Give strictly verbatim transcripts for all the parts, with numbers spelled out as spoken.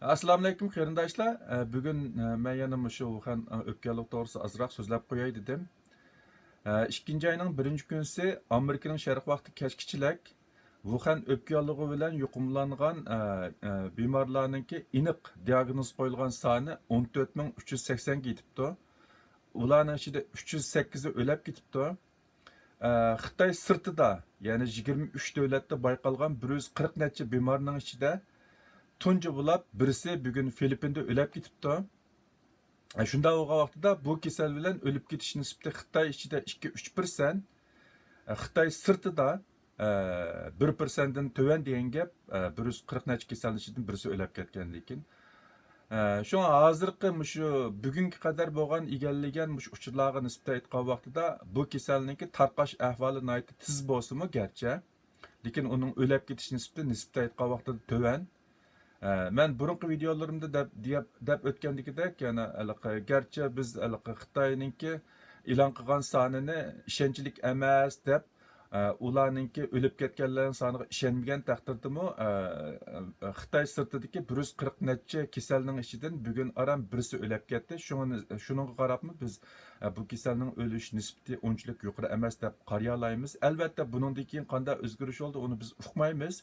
ئەسسالامۇئەلەيكۇم قېرىنداشلار. ئە، بۈگۈن، ئە، مەن يەنە مۇشۇ ۋۇخەن، ئە، ئۆپكە ياللۇغى توغرىسىدا ئازراق سۆزلەپ قوياي دېدىم. ئە، ئىككىنچى ئاينىڭ بىرىنچى كۈنىسى ئامېرىكىنىڭ شەرق ۋاقتى كەچكىچىلەك ۋۇخەن ئۆپكە ياللۇغى بىلەن يۇقۇملانغان، ئە، ئە، بىمارلارنىڭكى ئېنىق دىئاگنوز قويۇلغان سانى ئون تۆت مىڭ ئۈچ يۈز سەكسەنگە يېتىپتۇ. ئۇلارنىڭ ئىچىدە ئۈچ يۈز سەككىزى ئۆلەپ كېتىپتۇ. ئە، خىتاي سىرتىدا، يەنى يىگىرمە ئۈچ دۆلەتتە بايقالغان بىر يۈز قىرىق نەچچە بىمارنىڭ ئىچىدە تۇنجى بولاپ بىرسى بۈگۈن فىلىپپىندا ئۆلەپ كېتىپتۇ. ئە، شۇنداق بولغان ۋاقتىدا بۇ كېسەل بىلەن ئۆلۈپ كېتىش نىسبىتى خىتاي ئىچىدە ئىككى ئۈچ پىرسەنت، ئە، خىتاي سىرتىدا، ئە، بىر پىرسەنتتىن تۆۋەن دېگەن گەپ، ئە، بىر يۈز قىرىق نەچچە كېسەلنىڭ ئىچىدىن بىرسى ئۆلۈپ كەتكەن لېكىن. ئە، شۇڭا ھازىرقى مۇشۇ بۈگۈنگە قەدەر بولغان ئىگىلىگەن مۇشۇ ئۇچۇرلارغا نىسبەتەن ئېيتقان ۋاقتىدا بۇ كېسەلنىڭكى تارقاش ئەھۋالى ناھايىتى تېز بولسىمۇ گەرچە، لېكىن ئۇنىڭ ئۆلۈپ كېتىش نىسبىتى نىسبەتەن ئېيتقان ۋاقتىدا تۆۋەن. ئە، مەن بۇرۇنقى ۋىدېئولىرىمدا دەپ، دېيەپ، دەپ ئۆتكەندىكىدەك، يەنە ھېلىقى، گەرچە بىز ھېلىقى خىتاينىڭكى ئېلان قىلغان سانىنى ئىشەنچلىك ئەمەس دەپ، ئە، ئۇلارنىڭكى ئۆلۈپ كەتكەنلەرنىڭ سانىغا ئىشەنمىگەن تەقدىردىمۇ، ئە، ئە، خىتاي سىرتىدىكى بىر يۈز قىرىق نەچچە كېسەلنىڭ ئىچىدىن بۈگۈن ئاران بىرسى ئۆلۈپ كەتتى. شۇڭا، شۇنىڭغا قاراپمۇ بىز، ئە، بۇ كېسەلنىڭ ئۆلۈش نىسبىتى ئۇنچىلىك يۇقىرى ئەمەس دەپ قارىيالايمىز. ئەلۋەتتە، بۇنىڭدىن كېيىن قانداق ئۆزگىرىش بولدى، ئۇنى بىز ئۇقمايمىز.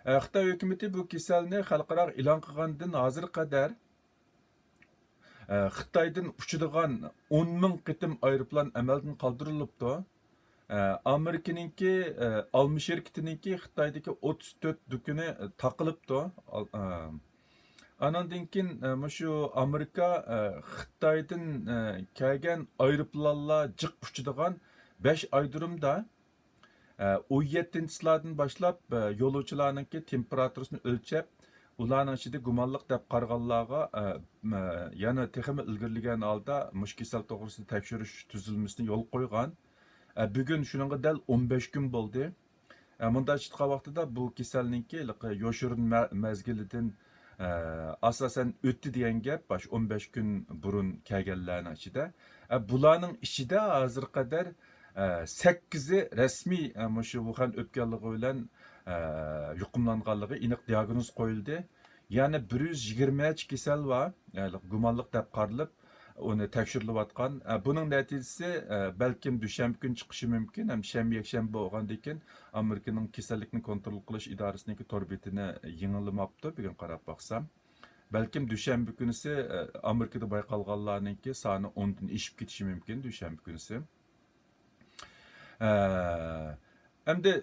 ئە، خىتاي ھۆكۈمىتى بۇ كېسەلنى خەلقئاراغا ئېلان قىلغاندىن ھازىرغا قەدەر، ئە، خىتايدىن ئۇچىدىغان ئون مىڭ قېتىم ئايروپىلان ئەمەلدىن قالدۇرۇلۇپتۇ. ئە، ئامېرىكىنىڭكى، ئە، ئالما شىركىتىنىڭكى خىتايدىكى ئوتتۇز تۆت دۇكىنى، ئە، تاقىلىپتۇ. ئال-، ئە، ئانىڭدىن كېيىن، ئە، مۇشۇ ئامېرىكا، ئە، خىتايدىن، ئە، كەلگەن ئايروپىلانلار جىق ئۇچىدىغان بەش ئايرودرومدا، ئە، ئون يەتتىنچىسىلاردىن باشلاپ، ئە، يولۇچىلارنىڭكى تېمپېراتۇرىسىنى ئۆلچەپ، ئۇلارنىڭ ئىچىدە گۇمانلىق دەپ قارىغانلارغا، ئە، مە-، يەنە تېخىمۇ ئىلگىرىلىگەن ھالدا مۇشۇ كېسەل توغرىسىدا تەكشۈرۈش تۈزۈلمىسىنى يولغا قويغان. ئە، بۈگۈن شۇنىڭغا دەل ئون بەش كۈن بولدى. ئە، مۇنداق ئېيتقان ۋاقتىدا بۇ كېسەلنىڭكى ھېلىقى يوشۇرۇن مە-، مەزگىلىدىن، ئە، ئاساسەن ئۆتتى دېگەن گەپ، باش ئون بەش كۈن بۇرۇن كەلگەنلەرنىڭ ئىچىدە. ئە، بۇلارنىڭ ئىچىدە ھازىرغا قەدەر، ئە، سەككىزى رەسمىي، ئە، مۇشۇ ۋۇخەن ئۆپكە ياللۇغى بىلەن، ئە، يۇقۇملانغانلىقى ئېنىق دىئاگنوز قويۇلدى. يەنە بىر يۈز يىگىرمە نەچچە كېسەل بار، ئە، گۇمانلىق دەپ قارىلىپ، ئۇنى تەكشۈرۈلۈۋاتقان. ئە، بۇنىڭ نەتىجىسى، ئە، بەلكىم دۈشەنبە كۈنى چىقىشى مۇمكىن، ھەم شەنبە، يەكشەنبە بولغاندىن كېيىن ئامېرىكىنىڭ كېسەللىكنى كونترول قىلىش ئىدارىسىنىڭكى تور بېتىنى يېڭىلىماپتۇ، بۈگۈن قاراپ باقسام. بەلكىم دۈشەنبە كۈنىسى، ئە، ئامېرىكىدا بايقالغانلارنىڭكى سانى ئوندىن ئېشىپ كېتىشى مۇمكىن دۈشەنبە كۈنىسى. ئە، ئەمدى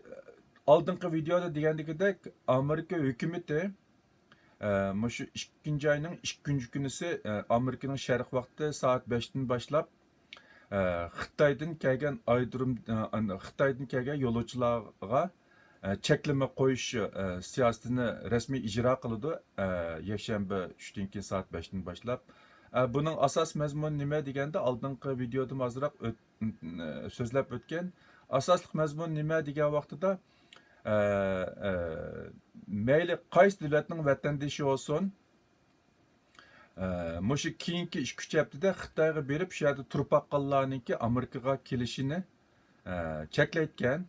ئالدىنقى ۋىدېئودا دېگەندىكىدەك، ئامېرىكا ھۆكۈمىتى، ئە، مۇشۇ ئىككىنچى ئاينىڭ ئىككىنچى كۈنىسى، ئە، ئامېرىكىنىڭ شەرق ۋاقتى سائەت بەشتىن باشلاپ، ئە، خىتايدىن كەلگەن ئايرودروم، ئە، خىتايدىن كەلگەن يولۇچىلارغا، ئە، چەكلىمە قويۇش، ئە، سىياسىتىنى رەسمىي ئىجرا قىلىدۇ، ئە، يەكشەنبە چۈشتىن كېيىن سائەت بەشتىن باشلاپ. ئە، بۇنىڭ ئاساس مەزمۇنى نېمە دېگەندە، ئالدىنقى ۋىدېئودىمۇ ئازراق ئۆت-، سۆزلەپ ئۆتكەن. ئاساسلىق مەزمۇن نېمە دېگەن ۋاقتىدا، ئە، ئە، مەيلى قايسى دۆلەتنىڭ ۋەتەندىشى بولسۇن، ئە، مۇشۇ كېيىنكى ئىككى، ئۈچ ھەپتىدە خىتايغا بېرىپ، شۇ يەردە تۇرۇپ باققانلارنىڭكى ئامېرىكىغا كېلىشىنى، ئە، چەكلەيدىكەن.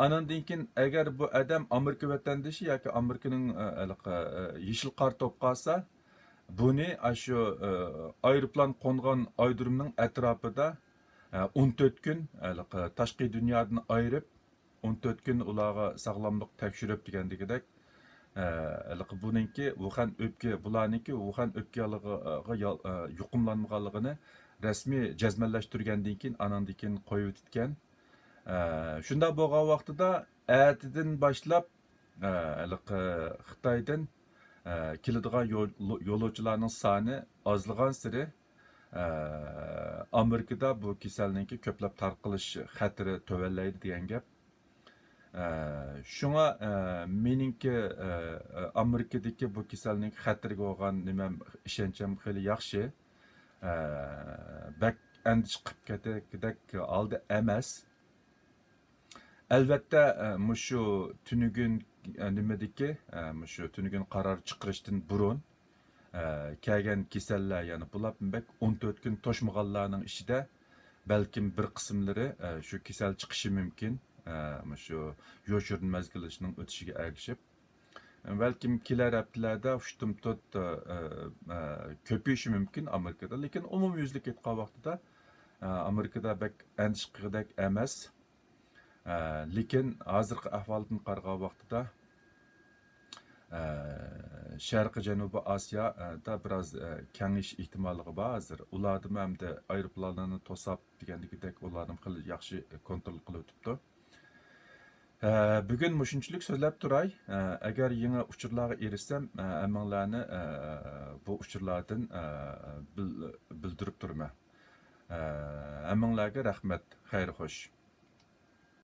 ئانىڭدىن كېيىن، ئەگەر بۇ ئادەم ئامېرىكا ۋەتەندىشى ياكى ئامېرىكىنىڭ، ئە، ھېلىقى، ئە، يېشىل كارتا بولۇپ قالسا، بۇنى ئاشۇ، ئە، ئايروپىلان قونغان ئايرودرومنىڭ ئەتراپىدا، ئە، ئون تۆت كۈن، ھېلىقى، تاشقى دۇنيادىن ئايرىپ، ئون تۆت كۈن ئۇلارغا ساغلاملىق تەكشۈرۈپ دېگەندىكىدەك، ئە، ھېلىقى بۇنىڭكى ۋۇخەن ئۆپكە، بۇلارنىڭكى ۋۇخەن ئۆپكە ياللۇغىغا يال-، ئە، يۇقۇملانمىغانلىقىنى رەسمىي جەزمەنلەشتۈرگەندىن كېيىن، ئانىڭدىن كېيىن قويۇۋېتىدىكەن. ئە، شۇنداق بولغان ۋاقتىدا ئەتىدىن باشلاپ، ئە، ھېلىقى خىتايدىن، ئە، كېلىدىغان يول-، يولۇچىلارنىڭ سانى ئازلىغانسېرى، ئە، ئامېرىكىدا بۇ كېسەلنىڭكى كۆپلەپ تارقىلىش خەتىرى تۆۋەنلەيدۇ دېگەن گەپ. ئە، شۇڭا، ئە، مېنىڭكى، ئە، ئامېرىكىدىكى بۇ كېسەلنىڭكى خەتىرىگە بولغان نېمەم، ئىشەنچىم خېلى ياخشى. ئە، بەك ئەندىشە قىلىپ كېتەرگۈدەك ھالدا ئەمەس. ئەلۋەتتە، ئە، مۇشۇ تۈنۈگۈن، ئە، نېمىدىكى، ئە، مۇشۇ تۈنۈگۈن قارار چىقىرىشتىن بۇرۇن، ئە، كەلگەن كېسەللەر، يەنى بۇلاپ بەك ئون تۆت كۈن توشمىغانلارنىڭ ئىچىدە بەلكىم بىر قىسىملىرى، ئە، شۇ كېسەل چىقىشى مۇمكىن، ئە، مۇشۇ يوشۇرۇن مەزگىلنىڭ ئۆتۈشىگە ئەگىشىپ. بەلكىم كېلەر ھەپتىلەردە شۇ تۇمتۇت، ئە، ئە، ئە، كۆپىيىشى مۇمكىن ئامېرىكىدا. لېكىن ئومۇميۈزلۈك ئېيتقان ۋاقتىدا، ئە، ئامېرىكىدا بەك ئەندىشە قىلغۇدەك ئەمەس. ئە، لېكىن ھازىرقى ئەھۋالدىن قارىغان ۋاقتىدا، ئە، شەرقىي جەنۇبىي ئاسىيادا بىراز، ئە، كېڭىيىش ئېھتىماللىقى بار ھازىر. ئۇلاردىمۇ ئەمدى ئايروپىلانلارنى توساپ دېگەندىكىدەك ئۇلارنىمۇ خېلى ياخشى كونترول قىلىۋېتىپتۇ. ئە، بۈگۈن مۇشۇنچىلىك سۆزلەپ تۇراي. ئە، ئەگەر يېڭى ئۇچۇرلارغا ئېرىشسەم، ئە، ھەممىڭلارنى، ئە، بۇ ئۇچۇرلاردىن، ئە، بىل-، بىلدۈرۈپ تۇرىمەن. ئە، ھەممىڭلارغا رەھمەت، خەير خوش.